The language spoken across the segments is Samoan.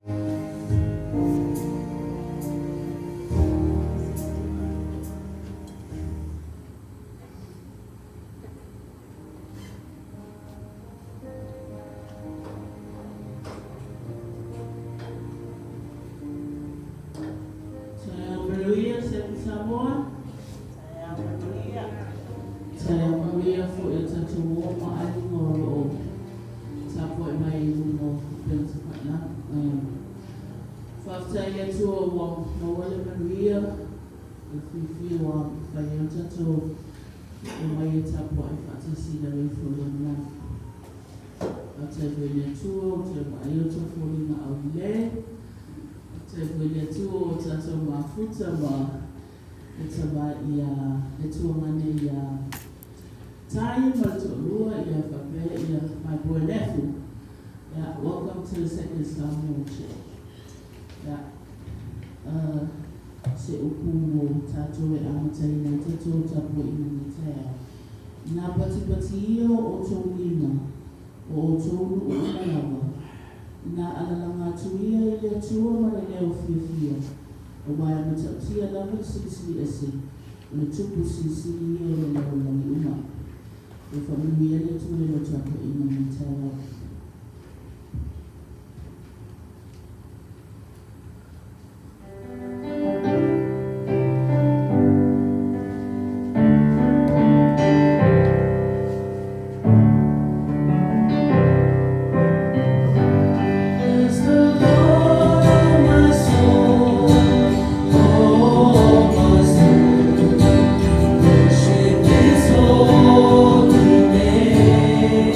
Taeao manuia Seven Samoa. Taeao manuia. Taeao manuia foi i o tatou uo ma aiga o lo o tapuai mai i luga o upega tafailagi. Faafetai i le Atua ua maua le manuia ma le fiafia ua mafai ai ona tatou omai e tapuai faatasi i lalo ifo o Lona lagi. Faafetai foi i le Atua ua toe vaaia o outou foliga aulelei. Faafetai foi i le Atua ua tatou mafuta ma le tama ia le tuagane ia Tai ma le toalua ia faapea ia my boy Lefu. Yeah, welcome to the Second Samoa Church. Yeah. Se upu mo tatou e amataina ai tatou tapuaiga i lenei taeao. Ina patipati ia o outou lima, o outou nuu uma lava, ina alalaga atu ia i le Atua ma le leo fiafia, aua e matautia lava le Silisili Ese, o le Tupu Silisili ia i le lalolagi uma. Ia faamanuia le Atua i lau tapuaiga i lenei taeao. Bless the Lord, oh my soul, oh my soul, worship His holy name.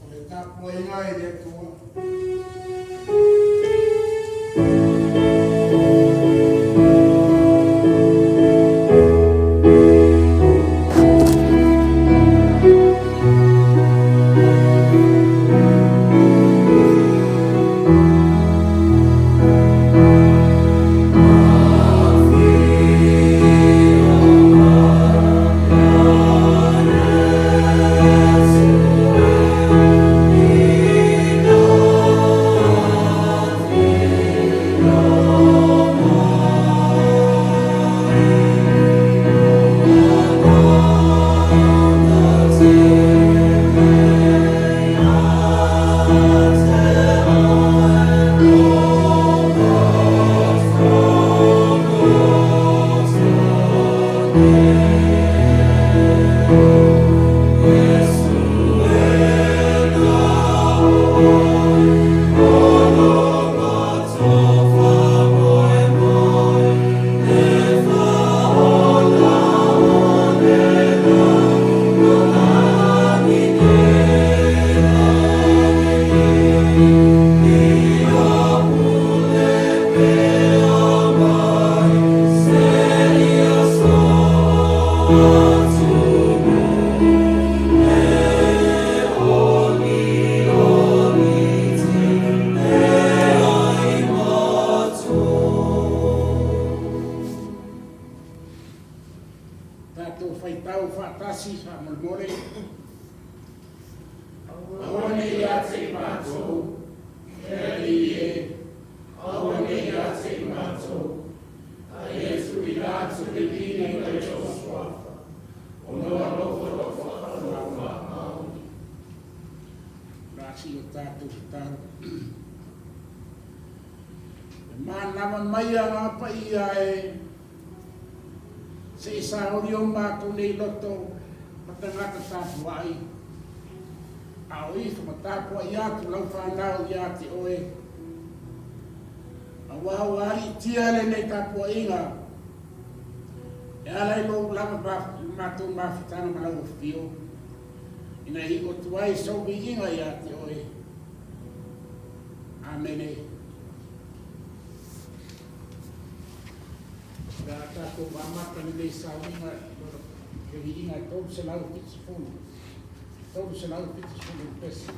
O le tapuaiga e le Atua. Ina matou, E Alii e, aua ne i ia te i matou, a ia tuuina atu le viiga i lou Suafa, ona o alofa o lo o faamaoni. O le a sii o tatou tatalo. E manava mai Aga Paia e, se i saoli o matou nei loto ma tagata tapuai, a o ifo ma tapuai atu lau fanau ia te oe. Aua ua aliitia lenei tapuaiga e ala i lou lava matou mafutaga ma lau afio, ina ia iu atu ai sou viiga ia te oe. Amene. O le a tatou amata lenei sauniga i le viiga e 370, 370 pesi.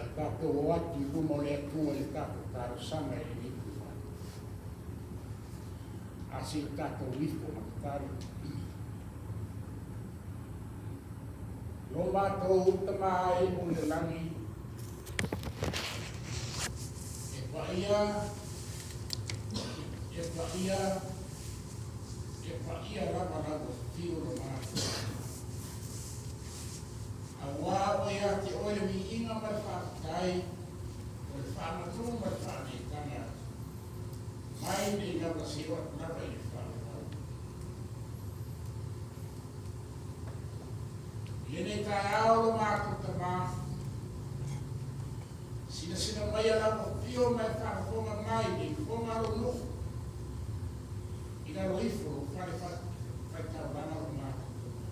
a tatou o atu i luma o le Atua i le tatou talosaga i lenei itula. A se i o tatou ifo ma tatalo. Lo matou Tama e o le lagi, e paia, e paia, e paia lava lau afio lo matou. Auā ua ia te oe le viiga ma le faafetai, o le faamanū ma le faaneetaga mai nei lava seia oo atu lava i le faavavau. I lenei taeao lo matou Tama, sinasina maia lau afio ma e faafofoga mai nei fofoga a lou nuu i lalo ifo o lou fale faitaulaga lo matou Tama.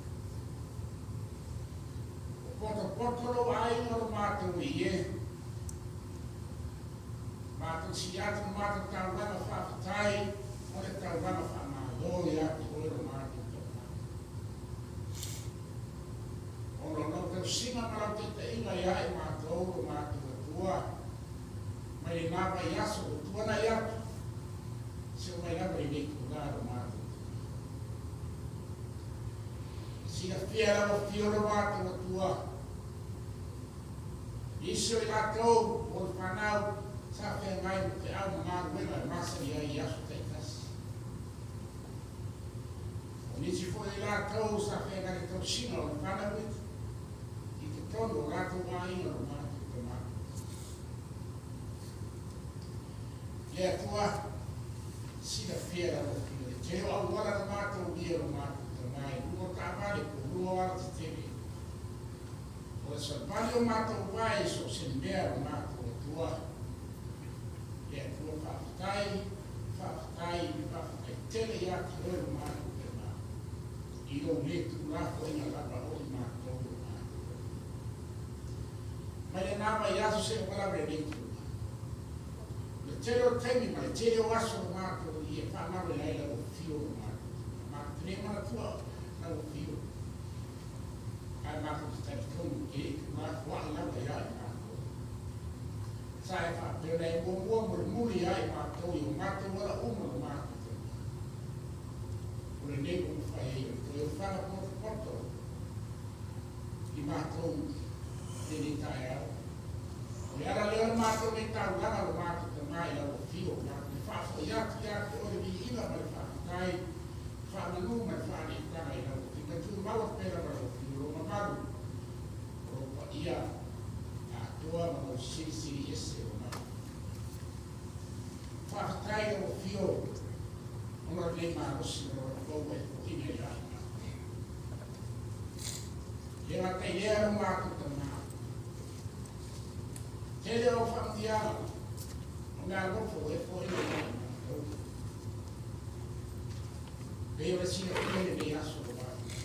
Ua potopoto lou aiga lo matou i e. Matou sili atu le matou taulaga faafetai ma le taulaga faamalo ia te oe lo matou Tama. Ona o lau tausiga ma lau taitaiga ia i matou lo matou Atua, mai lena vaiaso ua tuanai atu, seia oo mai lava i lenei itula lo matou Tama. Silafia e lau Afio lo matou Atua, nisi o i latou o le fanau sa feagai ma feau ma galuega e masani ai i aso taitasi. O nisi foi o i latou sa feagai le tausiga o le fanau i totonu o latou aiga lo matou Tama. Le Atua, silafia e lau Afioga le tele o auala na matou uia lo matou Tama i luga o taavale po o luga o alatetele. O le savali o matou vae i so o se mea lo matou Atua. Le Atua, faafetai, faafetai, faafetai tele ia te oe lo matou Tama i lou le tuulafoaiga lava o i matou lo matou Atua. Mai lena vaiaso seia oo lava i lenei itula. O le tele o taimi ma le tele o aso o matou i e faamalo ai lau afio o matou. Matou te le manatua lau afio. Ae matou te talitonu e le tuulafoai lava ia i matou. Sa e faapea ona e muamua mulimuli ia i matou i o matou ala uma lo matou taimi. O lenei ua mafai ai ona toe ofaga potopoto i matou i lenei taeao. O le ala lea o le matou nei taulaga lo matou Tama i lau afio, matou te faafoi atu ia te oe le viiga ma le faafetai, le faamanu ma le faaleitaga i lau afio. Ia tumau atu pea lava lau afio, lou mamalu, o lou paia atoa ma lou silisili ese o matou. Faafetai i lau afio ona o lenei malosi ma lou alofa ua e foaiina ia i matou. E le gata i lea lo matou Tama, tele o faamuiaga o mea alofa ua e foaiina ia i matou. Pei o le silafia i lenei aso lo matou Tama.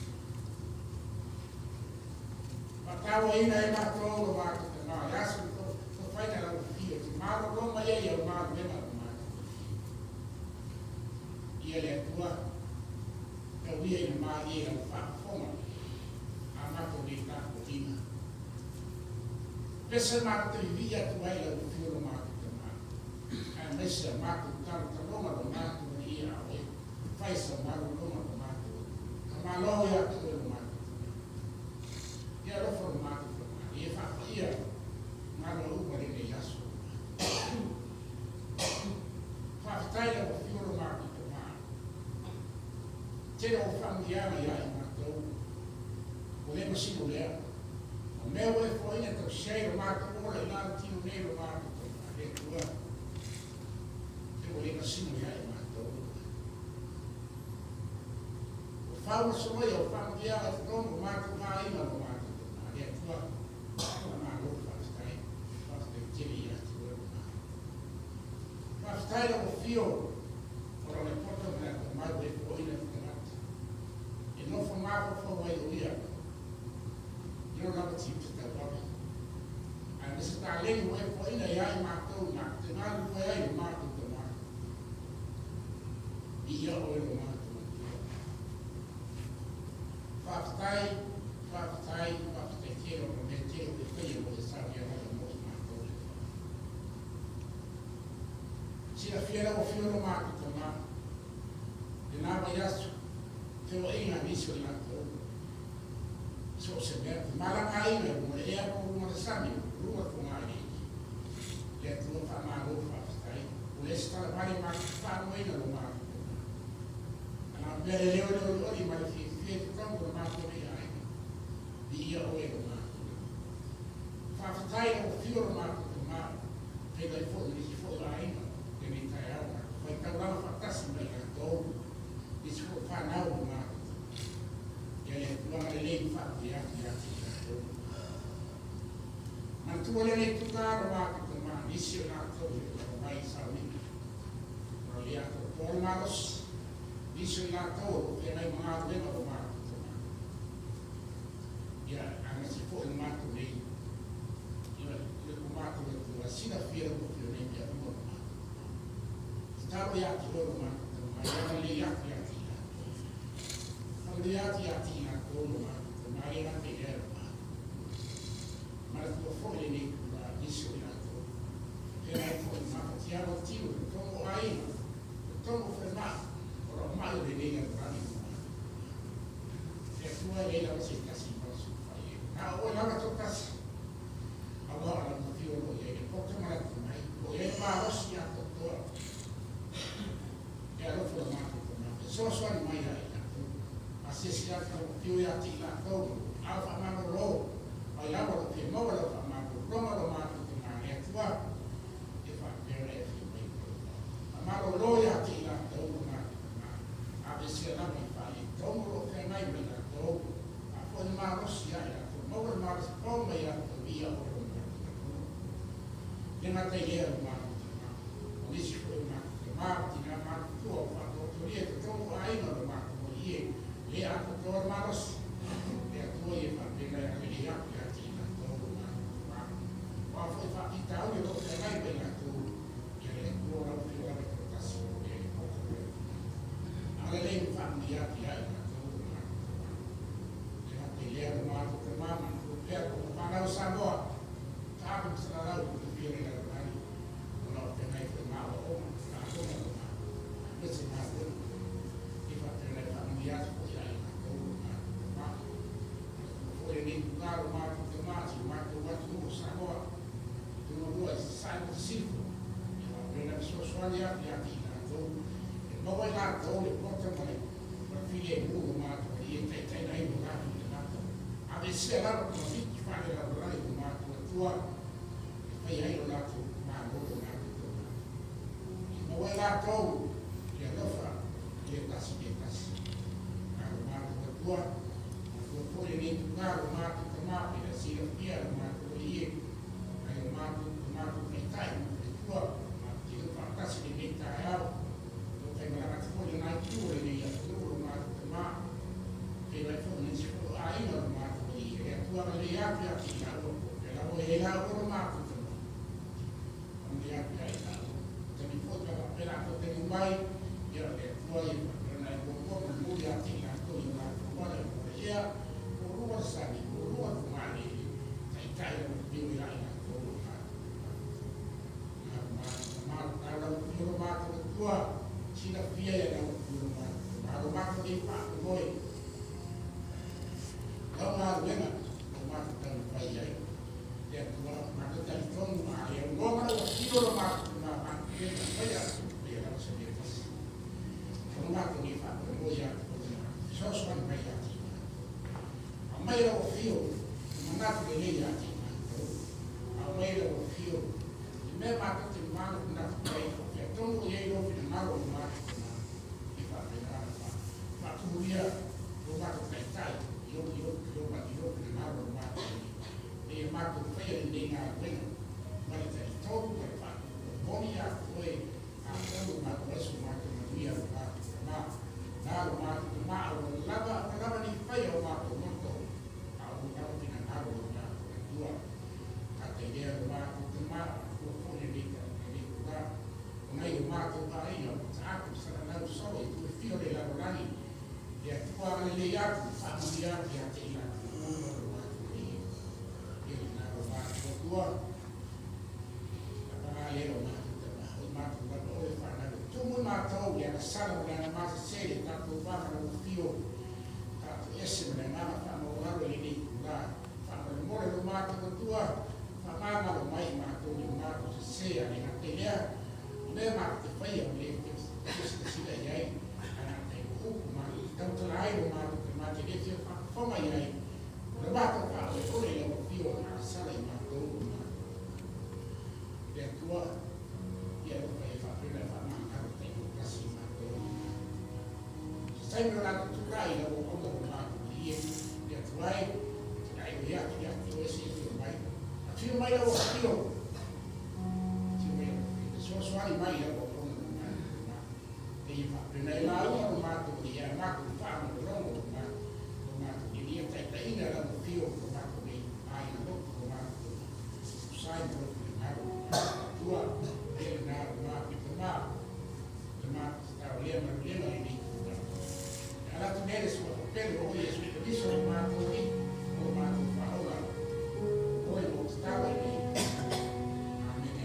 Faatauaina e matou lo matou Tama, le aso na tofaina lau afio e te malolo mai ai au galuega lo matou Alii. Ia le Atua, tau ia ina malie lau faafofoga a matou nei tapuaiga. Pese matou te vivii atu ai lau afio lo matou Tama, aemaise a matou talotaloga lo matou Alii a oe, fai sa malologa lo matou Atua. Faamalo ia te oe lo matou Tama. Ia alofa lo matou Tama, ia faapaia galuega uma lenei aso. Faafetai lau afio lo matou Tama. Tele o faamuliaga ia i matou, ua le masino lea. O mea ua e foaiina tausi ai lo matou ola i lalo tino nei lo matou Tama, le Atua, e ua le masino ia i matou. Ua fau ma soloia o faamuliaga i totonu o matou aiga lo matou Tama, le Atua, faamalo faafetai, faafetai tele ia te oe lo matou. Faafetai lau afio o lau poto ma le atamai ua e foaiina le tagata e nofo mafaufau ai o ia i lona lava tiute tauave. Aemaise taleni ua e foaiina ia i matou matou te galulue ai lo matou Tama. Viia oe lo matou Atua. Faafetai, faafetai, faafetai tele ona o mea tele ua e faia mo e saunia lava mo i matou. Silafia lau Afioga lo matou tama, lena vaiaso, feoaiga a nisi o i latou, so o se mea, femalagaaiga i luga o le ea po o luga o le sami, luga o le fogaali'i. Le Atua faamalo faafetai, ua le se talavale matou te faalogoina lo matou tama. A na o mea le leo le olioli ma le fiafia i totonu o le matou nei aiga, viia oe lo matou Alii. Faafetai i lau Afio lo matou tama, feiloai foi ma nisi foi o aiga i lenei taeao matou faitaulaga faatasi ma i latou, nisi foi o fanau lo matou tama. Ia le Atua agalelei ma faamanuia atu ia te i latou lo matou. Manatua lenei tula lo matou tama, nisi o latou e le o lava mai i sauniga. Ua le atoatoa le malosi, nisi o i latou o lo o feagai ma galuega lo matou tama. Ia, aemaise foi le matou nei, ia, le o matou Atua, silafia lau Afioga i mea uma lo matou tama. Tatalo ia te oe lo matou tama, ia agalelei atu ia te i latou. Faamanuia atu ia te i latou lo matou tama, e le gata i lea lo matou Atua. Manatua foi lenei itula, nisi o i latou, feagai foi ma mafatiaga o tino, totonu o aiga, totonu o falemai, o lo o mai o lenei lalolagi lo matou tama. Le Atua e leai lava se tasi e malosi fai ai. Na o oe lava toatasi, aua o lau afio o lo o i ai le poto ma le atamai, o lo o i ai le malosi atoatoa. E alofa lo matou Tama, fesoasoani mai ia i latou. Asiasi atu lau afio ia te i latou, ao faamalolo, mai lava o lo o fia maua lau faamalologa lo matou Tama, le Atua, e faapea ona e afio mai i lou Faamalolo ia te i latou lo matou Tama, aveesea lava i faaletonu o lo o feagai ma i latou, faafoi le malosi ia i latou, maua le malosi fou mai ia te ia oe lo matou Atua. E le gata i lea lo matou Tama, o nisi foi o matou tama ma tina matutua ua faataotolia i totonu o aiga lo matou malie, le atoatoa le malosi, le Atua ia faapena e agalelei atu ia te i latou lo matou Tama. O a foi faafitauli o lo o feagai ma i latou, Ia le Atua o lau Afioga lava toatasi o lo o i ai le poto ma le atamai. Agalelei ma faamanuia atu ia i latou lo matou Tama. Le gata i lea lo matou Tama, manatua pea lo fanau Samoa, taape ma salalau i le fia o le lalolagi, ona o feagai foi ma aoaoga, taaloga lo matou Tama, aemaise galuega. Ia faapena e faamanuia atu foi ia i latou lo matou Tama. Manatua foi lenei itula lo matou Tama, si o matou atunuu o Samoa, Tolua i Sasae ma Sisifo, e faapena fesoasoani atu ia te i latou, e maua ai latou le poto ma le filemu o matou alii e taitaiina ai lo latou tagata. Aveesea lava togafiti faalelalolagi o matou Atua e faia ai lo latou Malo lo latou tagata. E maua ai latou le alofa i le tasi le tasi. A lo matou Atua, matua foi lenei itula lo matou Tama pe le silafia lo matou Alii e, Nai o matou o matou taitai ma faletua, matou te o faatasi i lenei taeao. O faimalaga atu foi lena itu o lenei atunuu lo matou tama. Feiloai foi ma nisi foi o aiga o lo matou alii. E le Atua agalelei atu ia te i laua po o fea lava o i ai laua lo matou tama. Faamanuia atu ia i laua. O taimi foi pe a faapea latou taimi mai, ia o le Atua ia faapea ona e muamua ma mulimuli ia te i latou i o latou auala e luga o le ea, po o luga o le sami, po o luga o le fogalele. Taitai o Io ia i latou o matou tama. Lau Afioga lo matou Atua, silafia e lau Afioga lo matou tama, lo matou nei faamoemoe, lau galuega o matou taumafai ai. Le Atua, matou talitonu a le aunoa ma lau Afioga lo matou tama, matou te le taufaia, faia lava se mea tasi. O lo matou nei faamoemoe ia te oe, matou fesoasoani mai ia te i matou. Aumai lau afio i manatu lelei ia te i matou. Aumai lau afio i mea matou te manatunatu ai, o fea tonu o i ai lou finagalo i lo matou tama, e faapena ona faatumulia lo matou taitai i lou, i lou, i lou, i lou finagalo lo matou Alii, ina ia matou faia lenei galuega ma le talitonu ma le faatuatua moni ia te oe, atonu e matou ai so matou manuia lo matou tama. Na lo matou tama, a ua lava, ua lava nei faia o matou loto, a o lou lava finagalo lo matou Atua. Gata i lea lo matou tama, o matua foi lenei lenei tula, o nai o matou aiga, o taape salalau solo i tu e fia o le lalolagi, le Atua agalelei atu, faamanuia atu ia te i latou uma lo matou Alii. Ia lena lo matou Atua, paga lea lo matou tama, o i matou lava oe. sala ma le agamasese i le tatou va ma Lau Afio, tatou ese ma le agaga faamaualalo i lenei itula. Faamolemole lo matou Atua, faamagalo mai i matou i le matou sese, a le gata i lea, o mea matou te faia ua le silasila i ai, ae gata i o upu matou te tautala ai lo matou te ma te le fia faafofoga i ai, o le matou faaoleole i lau Afio e agasala i matou lo matou Le Atua, ia alofa ia faapena e faamagalo taitoatasi i matou. Se taimi o latou tulai i lau auauna ua matou viia le Atua e, tulai oi atu ia te oe se afio mai. Afio mai lau afio. Afio mai lau afio. Fesoasoani mai i lau auauna ua matou matou. E ia faapena e lauga lo matou ia matou faalogologo lo matou lo matou ia taitaiina lau afio lo matou nei aiga lotu lo matou usai ma lotu le galo lo matou Atua. Ia lena lo matou tama. Le matou tatao lea manulega i lenei itula. E ala atu nei le Suafa pele o Iesu Keriso lo matou Alii ma lo matou Faaola. O oe mo tatao ai nei. Amene.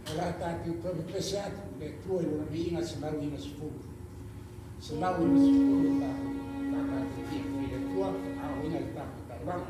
O le a tatou toe pepese atu i le Atua i Lona viiga 190. 190 o tatou, la tatou fia foi i le Atua, aoina le tatou taulaga.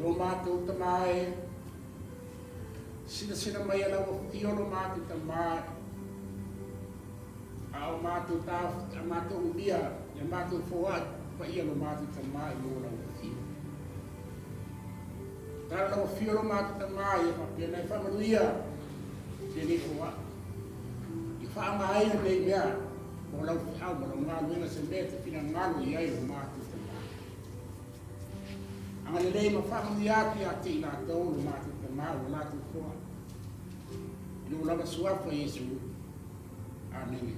Lo matou Tamā e, silasila mai a lau afio lo matou Tamā, a o matou taofi, a matou umia i a matou foai paia lo matou Tamā i mua o lau afio. Tala lau afio lo matou Tamā ia faapena e faamanuia lenei foai. I faaaogaina nei mea mo lau feau ma lau galuega se mea e te finagalo i ai lo matou Tamā. Agalelei ma faamanuia atu ia te i latou lo matou Tamā ua latou foai. I lou lava suafa Iesu. Amene.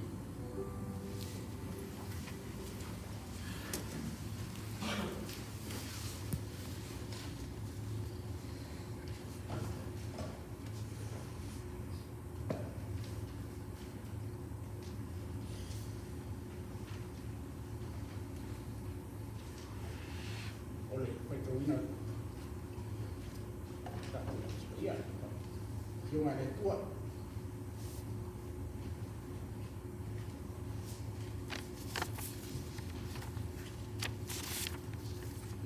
O le faitauina tatou Paia, Afioga a le Atua.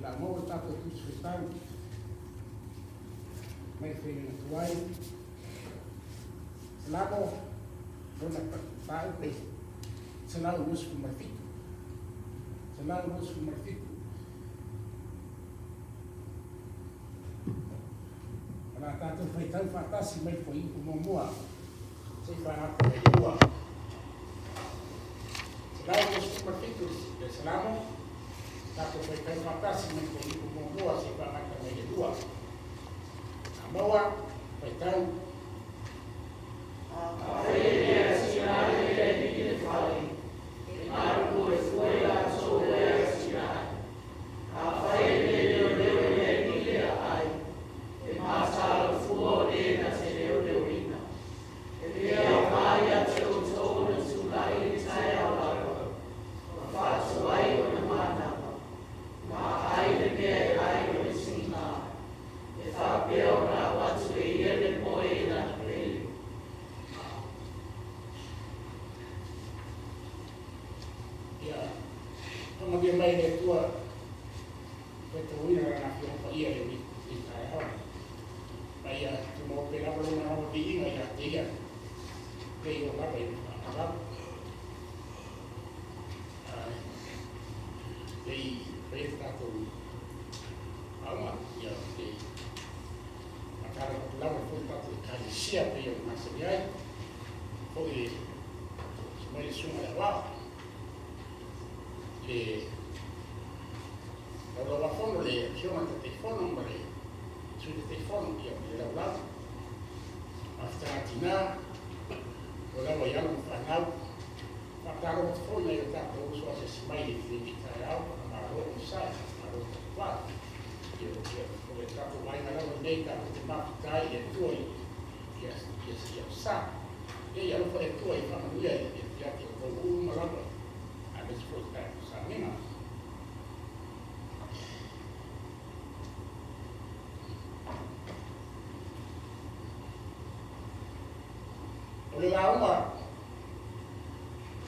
La maua le tatou Tusi Faitau mai faiga tuai. Salamo lona mataupu 127. 127. O la tatou faitau faatasi mai fuaiupu muamua seia faagata mai le lua. 127 le Salamo, tatou faitau faatasi mai fuaiupu muamua seia faagata mai le lua. A maua, faitau. Afai e le atinae e le Alii le fale, e galulue fua i latou e atinae. Afai e le leoleo e le Alii le aai, e mataala fua o le na te leoleoina. E le aoga ia te outou ona tulai i le taeao lava, ma faatuai ona manava, ma ai le mea e ai o le tiga, e faapea ona avatu e ia le moe i lana pele. Ia faamanuia mai le Atua faitauina Lana Afioga Paia i lenei taeao. Ma ia tumau pea lava Lona lava viiga ia te Ia, pei o lava i le faavavau. Lei fai le tatou aoga, ia te faatalofa atu lava foi le tatou Ekalesia pei ona masani ai, foi le mai le susuga i le aoao, le Laulau-a-Fono, le Afioga i le Taitaifono ma le Sui Taitaifono, ia ma le laulau. Faafetai tina, o lava i alo ma fanau. Faatalofa atu foi nai o tatou uso asiasi mai i lenei taeao, faamalo onosai, faamalo tapuai. Ia, o le tatou aiga lava lenei tatou te mafuta ai i le Atua i ia sa. Ia, ia alofa le Atua ia faamanuia ia te outou uma lava, aemaise foi le tatou sauniga. O le lauga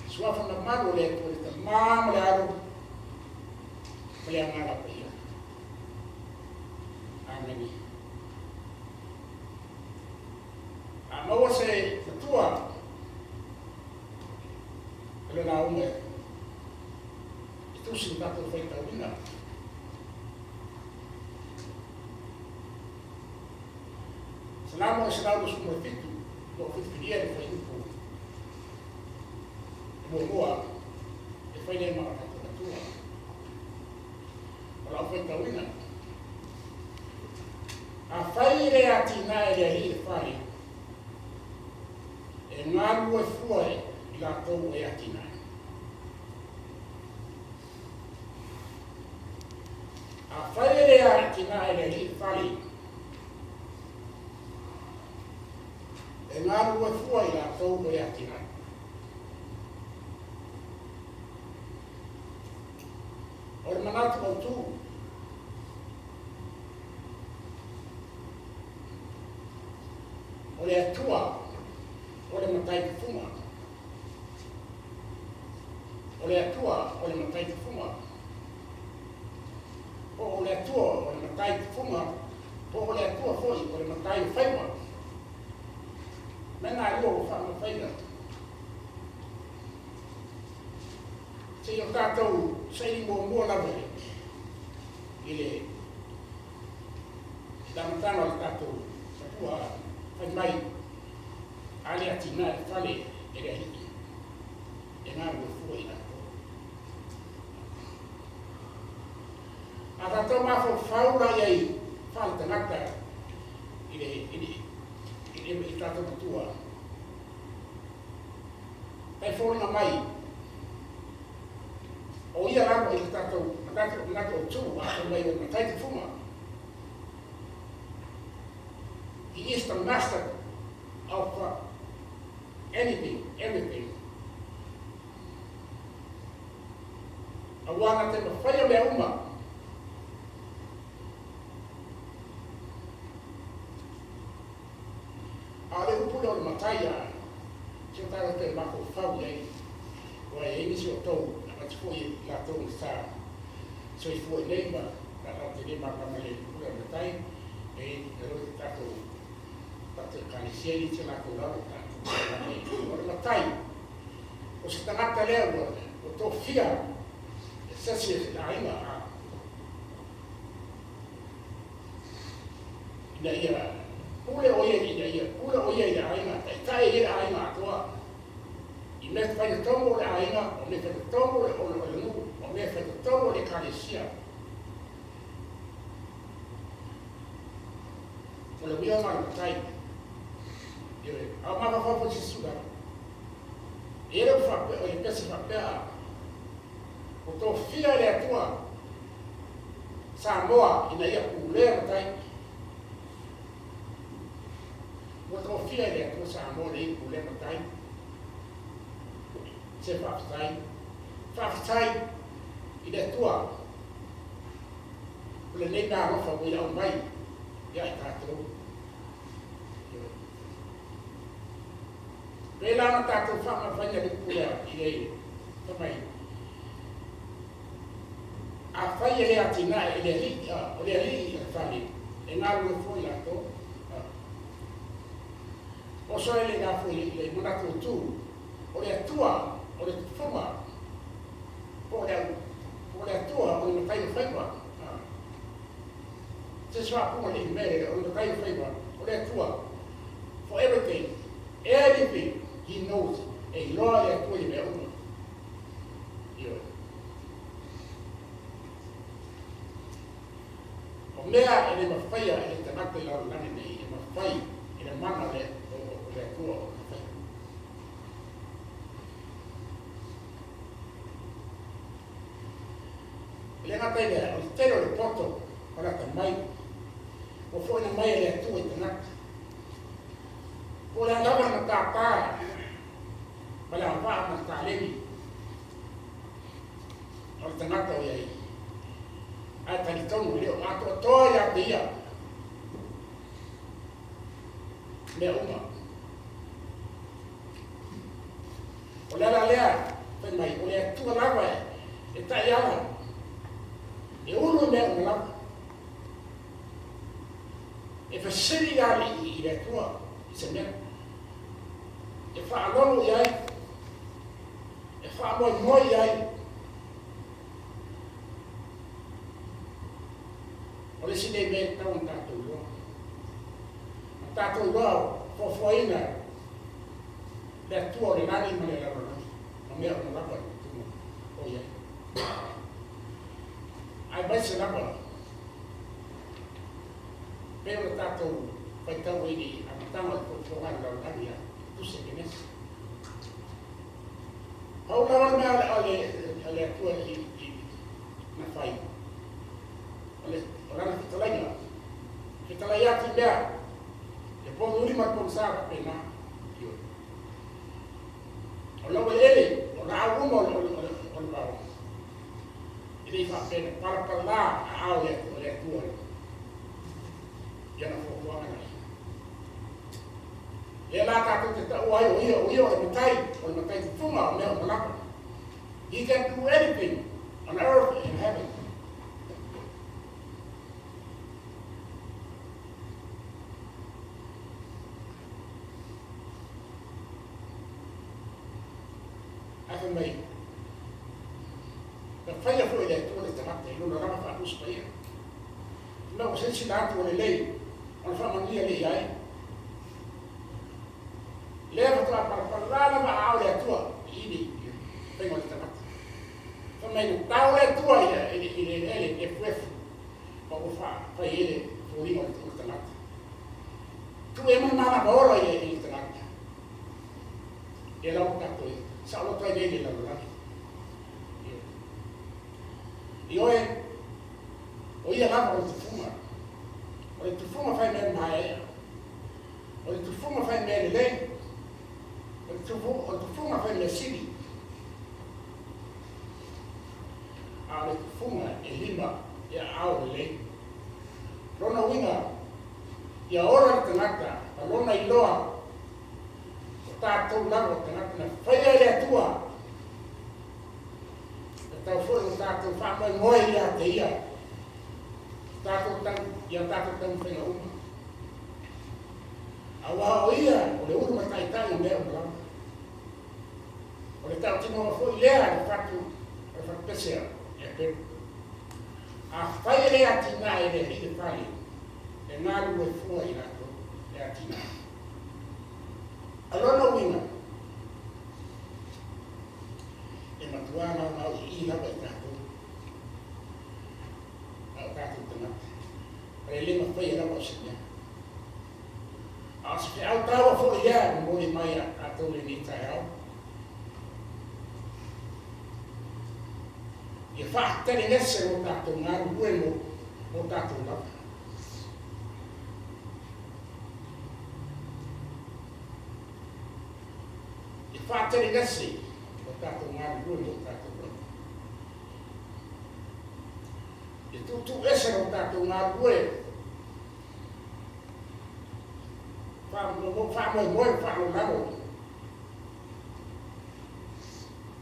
suafa mamalu o le Atua le Tama ma le Alo ma le Agaga Paia. Amene. A maua se matua o le lauga e tusi na tatou faitauina. Salamo 127, ua filifilia le fuaiupu muamua e fai lea ma o tatou matua. O lau faitauina, Afai e le atinae e le Alii le fale, e galulue fua i latou e atinae. Afai e le atinae e le Alii le fale, e galulue fua i latou e atinae. O le manatu autu, o le Atua o le matai tufuga. O le Atua o le matai tufuga. Po o le Atua o le matai tufuga, po o le Atua foi o le matai o faiva. Mea na e lua ua faamamafaina. Se i o tatou saili muamua lava i le amataga o le tatou tapua fai mai a le atinae le fale e le alii e galulue fua i latou. A tatou mafaufau la i ai faaletagata i le, i le, i le, i tatou matua, tai foliga mai o ia lava i le tatou manatu, manatu autu, a fai mai o le matai tufuga. He is the master of anything, everything. Aua na te mafaia mea uma. A o le upu lea o le matai a si o tatou toe mafaufau i ai, aua e i ai nisi o outou na avatu foi e i latou na sa soifua i nei ma latou te le malamalama i le upu lea o le matai, e i le tatou tatou Ekalesia e le te latou lalo o tatou malamalama i ai. O le matai, o se tagata lea ua tofia e se isi aiga a ina ia pule o ia ina ia pule o ia i le aiga, taitai ai le aiga atoa. I mea fai totonu o le aiga, o mea fai totonu o le nuu, o mea fai totonu o le ekalesia. O le uiga ma le matai. Ioe. A o mafaufau foi se sula. E i ai le faapea, o le pese faapea, ua tofia e le Atua Samoa ina ia pulea matai. Ua tofia e le Atua Samoa ina ia pulea matai. Se faafetai. Faafetai i le Atua o lenei mea alofa ua ia aumai ia i tatou. Pēlā na tatou faamamafaina le upu lea i le fai mai, afai e le atinae e le alii, o le alii i le fale, e galulue fua i latou. Oso ai le la foi i le manatu o tu, o le Atua, o le tufuga, po o le, po o le Atua, o le matai o faiva. Se se faapuga le i mea, o le matai o faiva, o le Atua. For everything, everything, he knows. E iloa le Atua i mea uma. Ioe. O mea e le mafaia e le tagata i lalolagi nei, e mafai e le mana o le, o, o le Atua o na faia. E le gata i lea, o le tele o le poto o le atamai, ua fo'ina mai e le Atua i tagata. Po o le a lava le matata ma le agavaa ma le taleni o le tagata o i ai, ae talitonu e le o atoatoa ia te ia mea uma. O le ala lea, fai mai, o le Atua lava e taiala, e ulu i mea uma lava. E fesili le alii i le Atua i se mea, e faalogo i ai, e faamoemoe i ai. O le isi nei mea e tatau ona tatou iloa. Na tatou iloa fuafuaina le Atua o le lagi ma le lalolagi, ma mea uma lava i totonu o i ai. Aemaise lava pei ona tatou faitau ai i le amataga o le fuafuaga a le lalolagi ia tusi a Kenesi. Pau lava le mea a le Atua i na fai, o le o lana fetalaiga, fetalai atu i mea, le poguli ma le pogisa faapena. Ioe. O laueleele, o laau uma o le vao, e le i faapea na palapala aao o le Atua i ana fuafuaga na ia. Lea la tatou te taua ai o ia, o ia o le matai, o le matai tufuga o mea uma lava. He can do anything on earth and heaven. Ae fai mai, Na faia foi e le Atua le tagata i lona lava faalusi paia. Ina ua silasila atu ua lelei, ona faamanuia lea ia ai. Lea faatoa palapala lava aao le Atua i i le faiga o le tagata. Fai mai na tao le Atua i le i le eleele efuefu ma ua fai ai le foliga o le tagata. Tuu ai ma le malama ola i le tagata. Ia la ua tatou saoloto ai nei i le lalolagi. Ioe, o ia lava o le tufuga. O le tufuga fai mea maeaea. O le tufuga fai mea lelei. O le tufuga fai mea sili. A o le tufuga e lima e aao lelei. Lona uiga, ia ola le tagata ma lona iloa o tatou lava o tagata na faia e le Atua. Tatau foi ona tatou faamoemoe ia te Ia tatou tau, i a tatou taumafaiga uma. Aua o Ia o le ulu mataitai o mea uma lava. O le tautinoga foi lea a le fatu, o le fatupese a Eperu. Afai e le atinae e le Alii le fale, e galulue fua i latou e atinae. O lona uiga, e matua maumauii lava i tatou, a o tatou tagata, o le le mafaia lava o se mea. A o se feau taua foi lea e momoli mai ia tatou i lenei taeao, ia faataligese lo tatou galulue mo tatou lava. Ia faataligese lo tatou galulue mo tatou lava. Ia tuutuuese lo tatou galulue faamoemoe ma faalolalo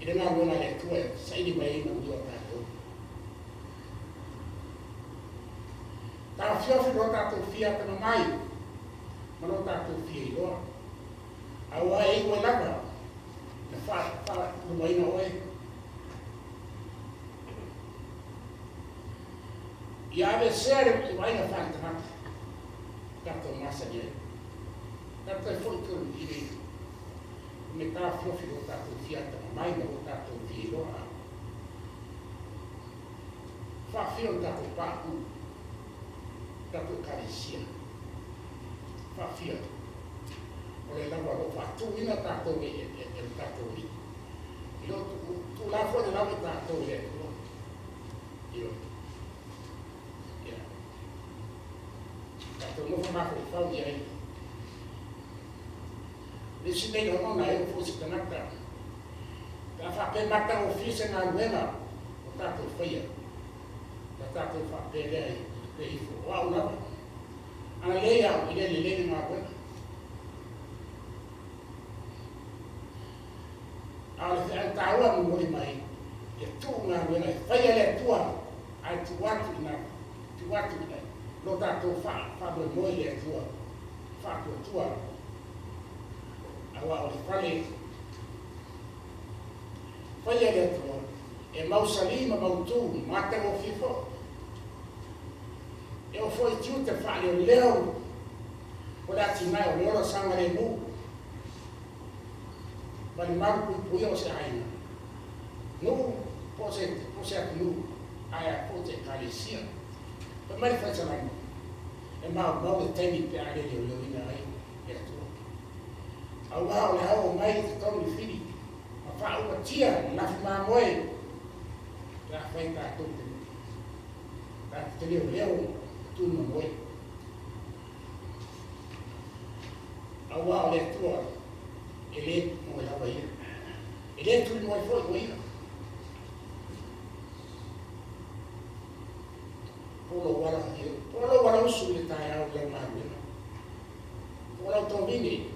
i le galuega a le Atua e saili mai ai manuia o tatou. Taofiofi lo tatou fia atamamai ma lo tatou fia iloa. Aua e iu ai lava na faalumaina oe. Ia aveesea le vaaiga faaletagata tatou masani ai. Tatou toe foi tonu i le me taofiofi lo tatou fia atamamai ma lo tatou fia iloa. Faafia ona tatou pauu tatou Ekalesia. Faafia o le lava o lo o faatuina tatou e le tatou Alii. E le o tuulafoaina lava i tatou e le Atua. Ioe. Ia. Tatou nofo mafaufau i ai. O le isi mea i lagona ai foi se tagata, pe a faapea e matagofie se galuega o tatou faia, ona tatou faapea lea i pe ifo, o au lava. Ana leai au, e le lelei le galuega. A o le feau taua e momoli mai, ia tuu galuega e faia e le Atua, ae tuu atu i ina, tuu atu i ina lo tatou faamoemoe i le Atua, faatuatua, aua o le fale faia e le Atua, e mausali ma mautu, matagofie foi. E oo foi i tiute faaleoleo o le atinae o le ola saogalemu ma le malupuipuia o se aiga, nuu po o se atunuu ae a po o se ekalesia. Fai mai le Fai Salamo, e maumau le taimi pe a le leoleoina ai le Atua. Aua o le a oo mai i totonu i fili ma faaumatia le lafi mamoe pe a fai tatou te tatou te leoleo ma tumamoe. Aua o le Atua e le moe lava ia. E le tulimoe foi o ia. Po o lou ala, po o lou ala usu i le taeao i lau galuega. Po o lau tovine,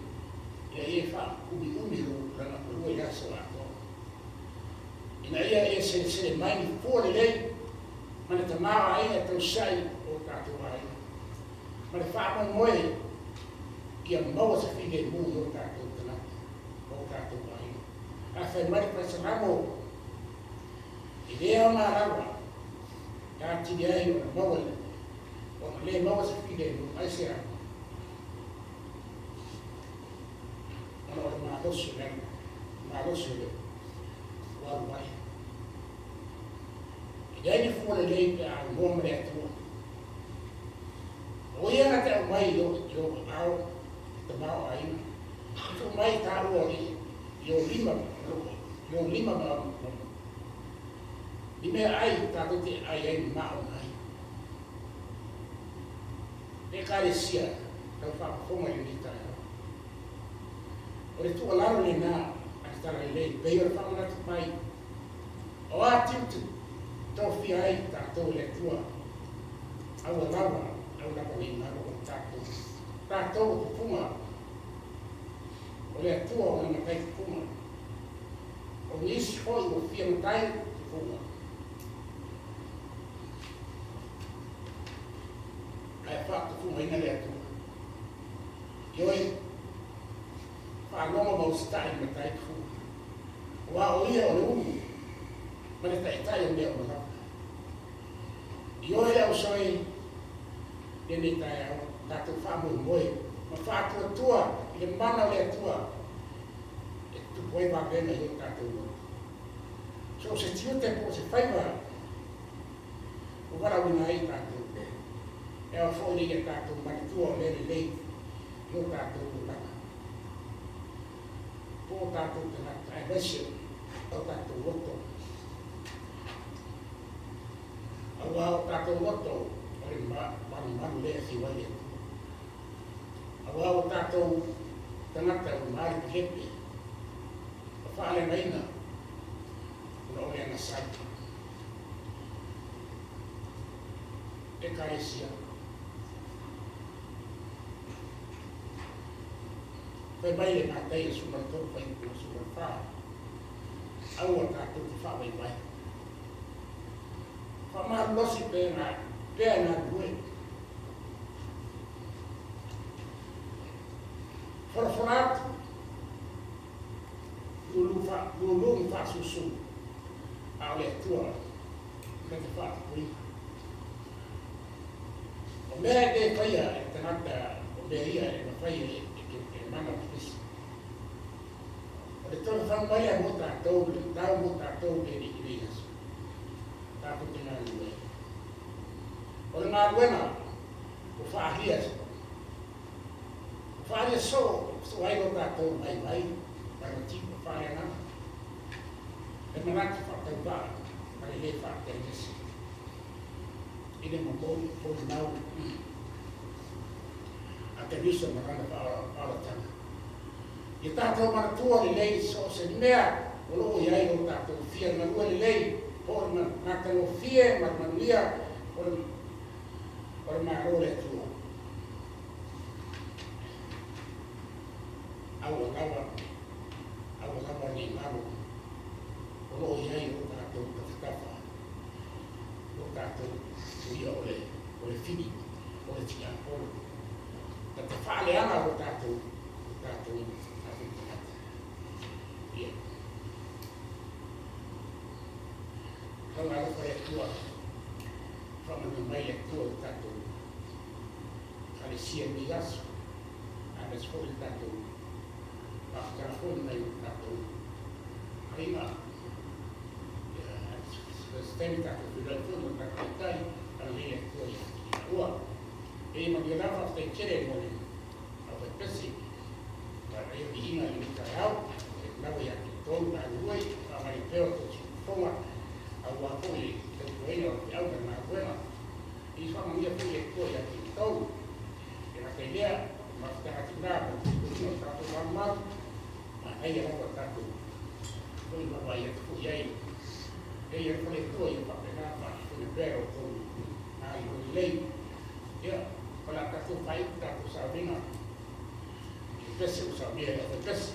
ina ia e faaumiumi lou tulaga pulua i le aso atoa. Ina ia e selesele mai ni fua lelei ma le tamaoaiga e tausiai o tatou aiga. Ma le faamoemoe ia maua se filemu i o tatou tagata, o tatou aiga. Ae fai mai le Paesalamo, E le aoga lava e atili ai ona maua le ona le maua se filemu. Aisea? Ona o le malosi o le malosi o le ua alu ai. E leai ni fua lelei pe a aunoa ma le Atua. O ia na te aumai i ou aao le tamaoaiga, e tuu mai i taua i ou lima i ou lima ma ni meaai tatou te ai ai ma maona ai. Le Ekalesia tau faafofoga i lenei taeao. O le tuualalo lena a le Talalelei pei o le faamanatu mai o a tiute tofia ai tatou e le Atua, aua lava, aua lava nei galo o tatou, tatou o tupuga o le Atua o lana matai tupuga, o nisi foi ua fia matai tupuga. Ae faatupugaina le Atua. Ioe, faalogo ma usitai i le matai tupuga. Aua o ia o le ulu ma le taitai o mea uma lava. Ioe le auso e lenei taeao, tatou faamoemoe ma faatuatua i le mana o le Atua e tutupu ai vavega i o tatou loto. So o se tiute po o se faiva ua valaauina ai tatou, e ao foi ina ia tatou manatua o mea lelei i o tatou olaga. Po o tatou tagata aemaise o tatou loto. Aua o tatou loto o le malumalu lea e afio ai le Atua. Aua o tatou tagata ua malepelepe ma faaleagaina ona o le agasala. Ekalesia. Fai mai le Mataia 13 fuaiupu 24, Aua tatou te faavaivai. Faamalolosi pea pea e galulue. Folafola atu, lulu, fa, lulu ma faasusu, a o le Atua na te faatupuina. O mea e le faia e le tagata, o mea ia e mafai e, e, e mana o Keriso. O le toe fanu mai lea mo tatou, le tau mo tatou le i lenei aso. Tatou te galulue. O le galuega ua faalia, ua faalia soo, soo ai lo tatou vaivai ma le tino faaleagaga. Le manatu faatauvaa ma le le faatelegese i le momoli molimau a Keriso ma lana faaolataga. Ia tatou manatua lelei so o se mea o lo o i ai lo tatou fia galue lelei po o le matagofie ma le manuia o le o le Malo o le Atua. Aua lava, aua lava nei galo o lo o i ai o tatou tafatafa, o tatou uia o le, o le fili, o le tiapolo, na te faaleaga o tatou, o tatou, tatou tagata. Ia. Lona alofa le Atua, faamanuia mai le Atua i le tatou Ekalesia i lenei aso, aemaise foi le tatou faafitaga foi mai o tatou aiga. Se taimi tatou feiloai foi ma le tatou taitai, agalelei le Atua ia te ua. E manuia lava, faafetai tele mo le aufaipese, ma ia viiga i lenei taeao, e lava ia te outou galulue, faamalie pea o outou siufofoga, aua foi le tautuaina o le feau ma le galuega. I faamanuia foi le Atua ia te outou. E gata i lea, o le mafutaga atu la ma le puipuiga o tatou malumalu, manaia lava tatou foi vaavaai atu foi i ai. E ia alofa le Atua ia faapena faafofoga pea lo outou galulue lelei. Ia, o le a tatou faaiu le tatou sauniga i le pese ua saunia e le aufaipese.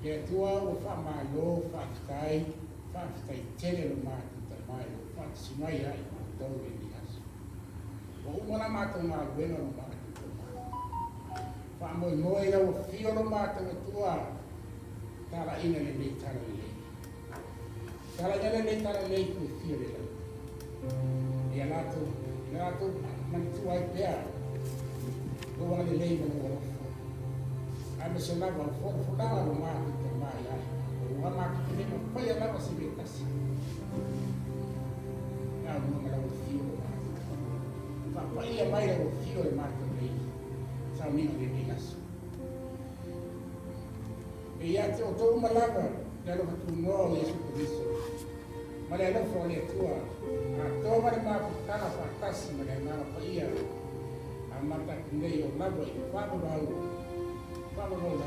Le Atua ua faamalo, faafetai, faafetai tele lo matou Tama i lou faatasi mai ia i matou i lenei aso. Ua uma la matou galuega lo matou Tama. Faamoemoe i lau afio lo matou Atua, talaina lenei tala lelei. Talaina lenei tala lelei i itu e fia o le lagi. Ia latou, ia latou manatua ai pea lou agalelei ma lou alofa. Aemaise lava o folafolaga lo matou Tama ia i matou. Aua matou te le mafaia lava se mea e tasi. E aunoa ma lau afio lo matou Tama. Faapaia mai lau afio i le matou nei sauniga i lenei aso. E ia te outou uma lava le alofa tunoa o Iesu Keriso ma le alofa o le Atua, atoa ma le mafutaga faatasi ma le Agaga Paia, amata atu nei oo lava i le faavavau, faavavau lava.